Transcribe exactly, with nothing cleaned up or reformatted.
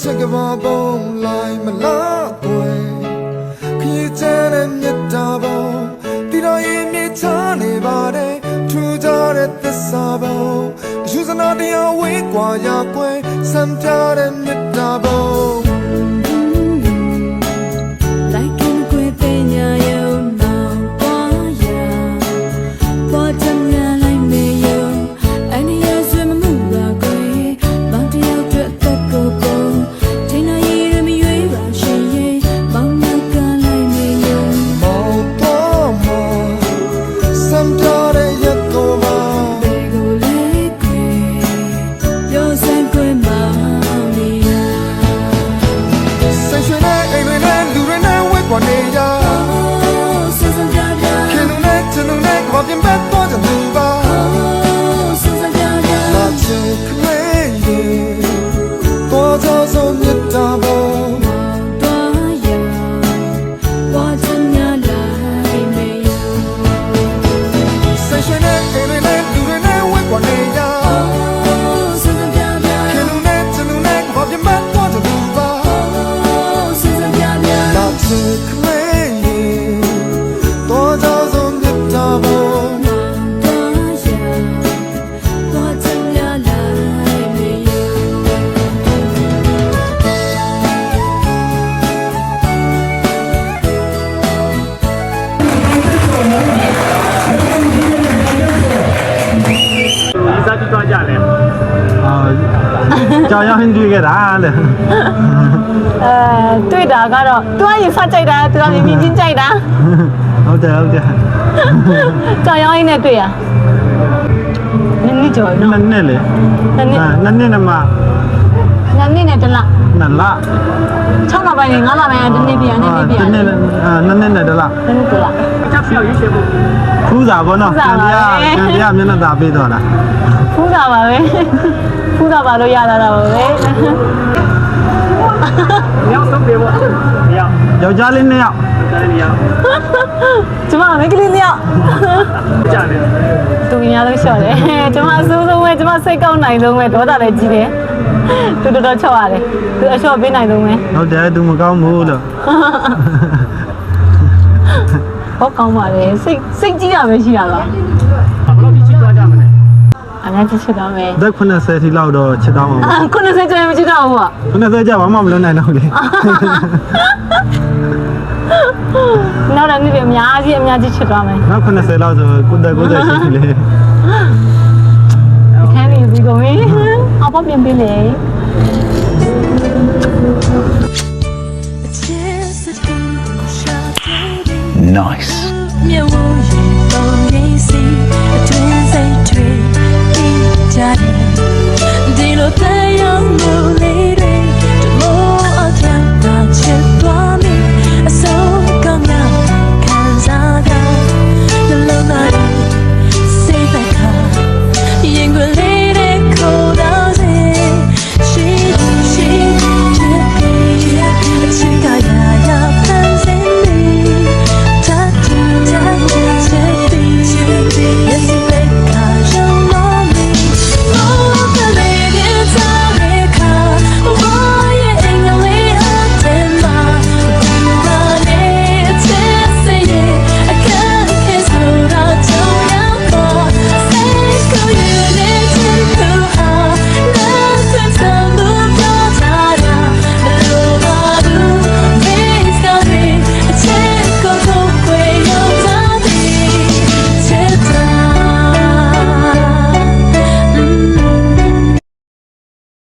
ဆက်ကမ္ဘာပုံလိုက်မလားကွယ် ခရီးကျမ်းတဲ့မြတ်တာပုံ တည်တော်ရင်မြစ်ချနေပါတယ် ထူးခြားတဲ့သစ္စာပုံ ယူဇနာတရားဝေးကွာရာကွယ် ဆန္ဒတဲ့မြတ်တာပုံ လိုက်ခင်ကွယ်ပညာရုံမောင်ပွားရာ ပွားတများလိုက်မေယုံ အန္တရာယ်ဆွေမမှုပါကွယ် မောင်တစ်ယောက်အတွက်အသက်ကိုပုံ ထိန်းနိုင်ရမရွေးပါရှင်ရေ မောင်နောက်ကလိုက်မေယုံ မောင်သွားမှာ ဆန္ဒတဲ့ရက်ကိုမှာ ဘယ်ကိုလဲကွယ် ပြောစမ်းကွယ်မောင်နေရ ဆင်ရွှင်တဲ့အိမ်တွေနဲ့လူတွေနဲ့ဝေးကွာနေရ ဆူဆူပြပြ ခင်လူနဲ့ချစ်လူနဲ့ကမ္ဘာပြင်ပန်းသွားကြသူပါ ဆူဆူပြပြ လာချစ်ကလေးရေ သွားကြစို့မြတ်တာပုံ သွားရ ပွားချင်များလိုက်မေယုံ ဆင်ရွှင်တဲ့အိမ်တွေနဲ့လူတွေနဲ့ဝေးကွာနေရ ဆူဆူပြပြ ခင်လူနဲ့ချစ်လူနဲ့ကမ္ဘာပြင်ပန်းသွားကြသူပါ ဆူဆူပြပြ လာချစ်ကလေးရေ သွားကြစို့မြတ်တာပုံ သွားရ သွားချင်များလိုက်မေယုံ ဒီစားကြည့်သွားကြလဲ။ အာ ကြောင်ရောင်းဟင်းတွေ့ခဲ့တာလေ။ အဲ တွေ့တာကတော့ သူကရင်စကြိုက်တာ သူကမြင်မြင်ချင်းကြိုက်တာ။ ဟုတ်တယ် ဟုတ်တယ်။ ကြောင်ရောင်းဟင်းနဲ့တွေ့ရ။ နှစ်နှစ်ကျော်ပြီနော်။ နှစ်နှစ်လေ။ နှစ်နှစ်။ အာ နှစ်နှစ်နဲ့မှ။ နှစ်နှစ်နဲ့တစ်လ။ နှစ်လ။ ခြောက်လပိုင်းနဲ့ငါးလပိုင်းကတစ်နှစ်ပြည့်ရ နှစ်နှစ်ပြည့်ရ။ အာ တစ်နှစ်နဲ့ အာ နှစ်နှစ်နဲ့တစ်လ။ နှစ်နှစ်တစ်လ။ ဖူးစာပေါ့နော်။ ဖူးစာပါပဲ။ ကံတရား ကံတရားမျက်နှာသာပေးသွားတာ။ ဖူးစာပါပဲ။ ဖူးစာပါလို့ရလာတာပါပဲ။ နှစ်ယောက်ဆုံးပေးဖို့။ နှစ်ယောက်။ ယောက်ျားလေးနှစ်ယောက်။ ယောက်ျားလေးနှစ်ယောက်။ ကျမမိန်းကလေးနှစ်ယောက်။ ကြာတယ်။ သူများလို့လျှော့တယ်။ ကျမအဆိုးဆုံးပဲ၊ ကျမစိတ်ကောက်နိုင်ဆုံးပဲ၊ ဒေါသလည်းကြီးတယ်။ သူတော်တော်ချော့ရတယ်။ သူအလျှော့ပေးနိုင်ဆုံးပဲ။ ဟုတ်တယ်၊ သူမကောင်းဘူးလို့။ ဟုတ်ကောင်းပါတယ်။ စိတ်၊ စိတ်ကြီးတာပဲရှိတာပါ။ ဘယ်လောက်ထိချစ်သွားကြမလဲ။ အများကြီးချစ်သွားမယ်။ အသက်ခုနှစ်ဆယ်ထိလောက်တော့ချစ်သွားမှာပေါ့။ အာ၊ ခုနှစ်ဆယ်ကျော်ရင်မချစ်တော့ဘူးပေါ့။ ခုနှစ်ဆယ်ကျော်ဘာမှမလုပ်နိုင်တော့ဘူးလေ။ နောက်တော့နှစ်တွေအများကြီး၊ အများကြီးချစ်သွားမယ်။ နောက်ခုနှစ်ဆယ်လောက်ဆိုကိုယ့်အသက်ကိုယ့်အသက်ရှိပြီလေ။ အခန်းနေပြီးကုန်ပြီ။ အဖေါပြင်ပေးလေ။ Nice. မျက်ဝန်းရေပုံရိပ်စီအတွင်းစိတ်တွေတီးကြတယ်။ ဒီလိုသက်ရောက်မှုလေး